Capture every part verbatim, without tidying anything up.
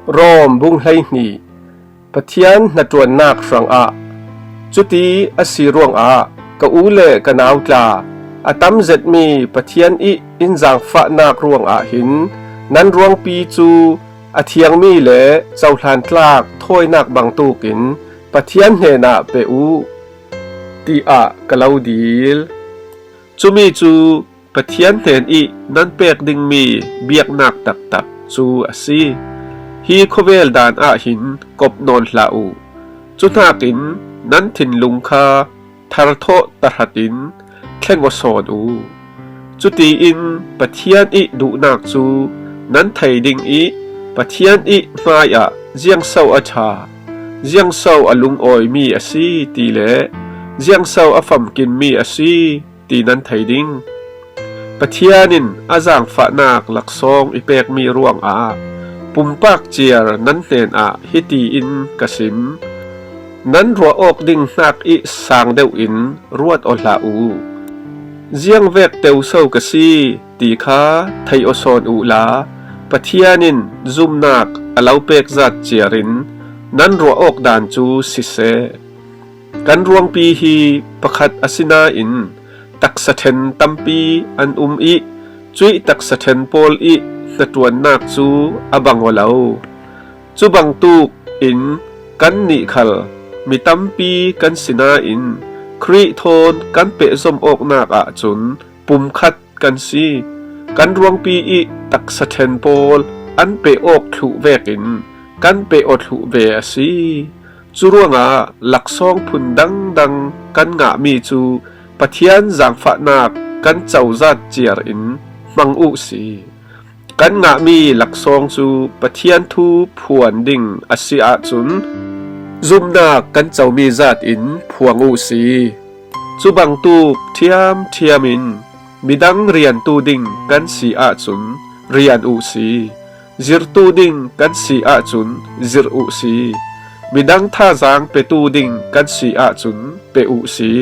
Rom bung hleihnih. Pathian hnaṭuannak hrangah, cuti a si ruangah ka u le ka nau tla, a tam zetmi Pathian ih in zaangfahnak ruangah hin nan ruangpi cu a thiangmi le cohlan tlak thawinak bangtukin Pathian hnenah pe uh, tiah ka lo dil. Cumi cu Pathian hnen ih nan pek dingmi biaknak taktak cu a si. Hi khuavel daan ah hin kop nawn hlah uh. Cuhnakin nan thinlung kha tharthawh tahratin thleng aw sawn uh. Cutiin Pathian ih duhnak cu nan thei ding ih Pathian ih hmaiah ziangso a ṭha, ziangso a lungawimi a si ti le ziangso a famkinmi a si ti nan thei ding. Pathian in a zaangfahnak laksawng i pekmi ruangah pumpak ciar nan hnenah hiti in ka sim: Nan ruah awk ding hnak ih sang deuh in ruat aw hlah uh. Ziang vek teuso ka si ti kha thei aw sawn uhla, Pathian in zumnak a lo pek zat ciarin nan ruah awk daan cu siseh. Kan ruangpi hi pakhat a si nain taksa ṭhen tampi an um ih cuih taksa ṭhen pawl ih hnaṭuannak cu a bang aw lo. Cu bangtuk in kannih khal mi tampi kan si nain Khrih thawn kan pehzom awknak ahcun pumkhat kan si. Kan ruangpi ih taksa ṭhen pawl an peh awk thluh vekin kan peh aw thluh ve a si. Cu ruangah laksawng phun dangdang kan ngahmi cu Pathian zaangfahnak kan cozat ciar in hmang uh si. Kan ngahmi laksawng cu Pathian thu phuan ding a si ahcun zumnak kan comi zat in phuang uh si. Cu bangtuk ṭhiamṭhiam in midang riantu ding kan si ahcun rian uh si. Zirhtu ding kan si ahcun zirh uh si. Midang thazaang petu ding kan si ahcun pe uh si.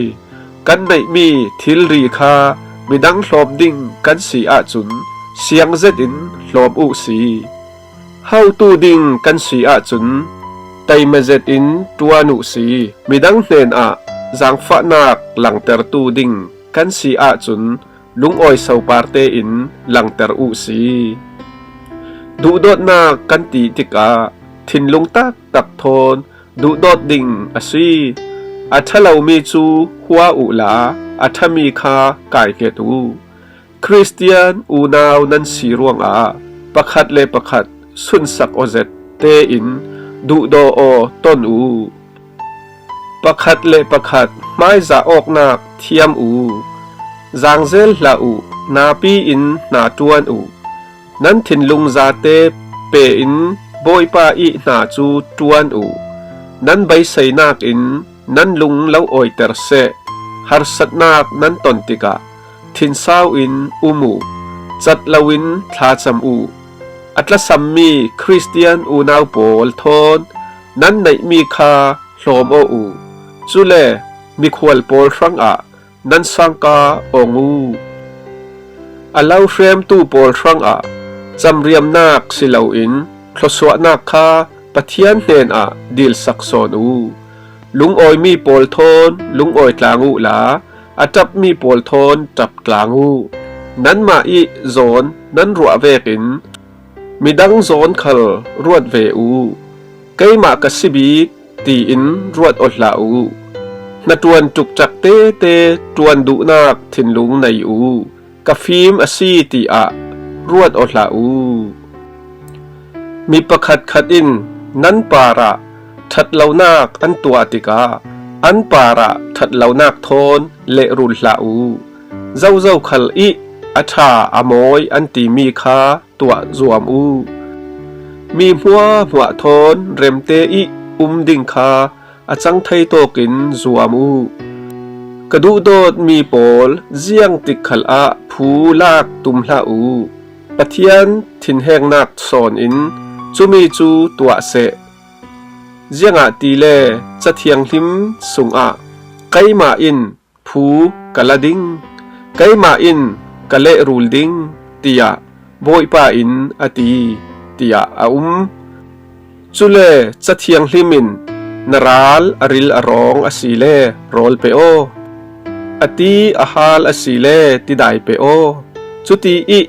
Kan neihmi thilri kha midang hlawm ding kan si ahcun siang zetin hlawm uh si. Hotu ding kan si ahcun taima zetin ṭuan uh si. Midang hnenah zaangfahnak langtertu ding kan si ahcun lungawi sopar tein langter uh si. Duhdawtnak kan ti tikah thinlung taktak thawn duhdawt ding a si. A ṭha lomi cu hua uhla a ṭhami kha kaihnget uh. Khristian unau nan si ruangah pakhat le pakhat sunsak aw zet tein duhdaw aw ton uh. Pakhat le pakhat hmaizah awknak thiam uh. Zaangzel hlah uh, napi in hna ṭuan uh. Nan thinlung zate pe in Bawipa ih hna cu ṭuan uh. Nan beiseinak in nan lung lo awiter seh. Harsatnak nan ton tikah thinsau in um uh. Cat loin thlacam uh. A tlasammi Khristian unau pawl thawn nan neihmi kha hlawm aw uh. Cule mikhual pawl hrangah nan sangka awng uh. A lo hremtu pawl hrangah camriamnak si loin thluasuahnak kha Pathian hnenah dilsak sawn uh. Lungawimi pawl thawn lungawi tlang uhla a ṭapmi pawl thawn ṭap tlang uh. Nanmah ih zawn nan ruah vekin midang zawn khal ruat ve uh. Keimah ka si bik tiin ruat aw hlah uh. Hnaṭuan ṭukṭak tete ṭuan duhnak thinlung nei uh. Ka fim a si tiah ruat aw hlah uh. Mi pakhatkhat in nan parah ṭhatlonak an tuah tikah an parah ṭhatlonak thawn lehrul hlah uh. Zozo khal ih a ṭha a mawi an timi kha tuah zuam uh. Mi hmuahhmuah thawn remte ih um ding kha a cang thei tawkin zuam uh. Ka duhdawtmi pawl ziangtik khalah phu lak tum hlah uh. Pathian thinhengnak sawn in cumi cu tuah seh. Ziangahtile Ca Thianghlim sungah keimah in phu ka la ding, keimah in ka lehrul ding, tiah Bawipa in a ti, tiah a um. Cule Ca Thianghlim in, na ral a ril a rawng a si le rawl pe aw, a ti a hal a si le tidai pe aw, cuti ih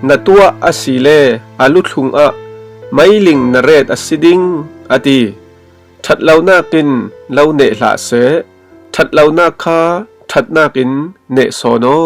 na tuah a si le a luthlung ah meiling na ret a si ding, a ti. Ṭhat lonak in lo neh hlah seh, ṭhat lonak kha ṭhatnak in neh sawn aw.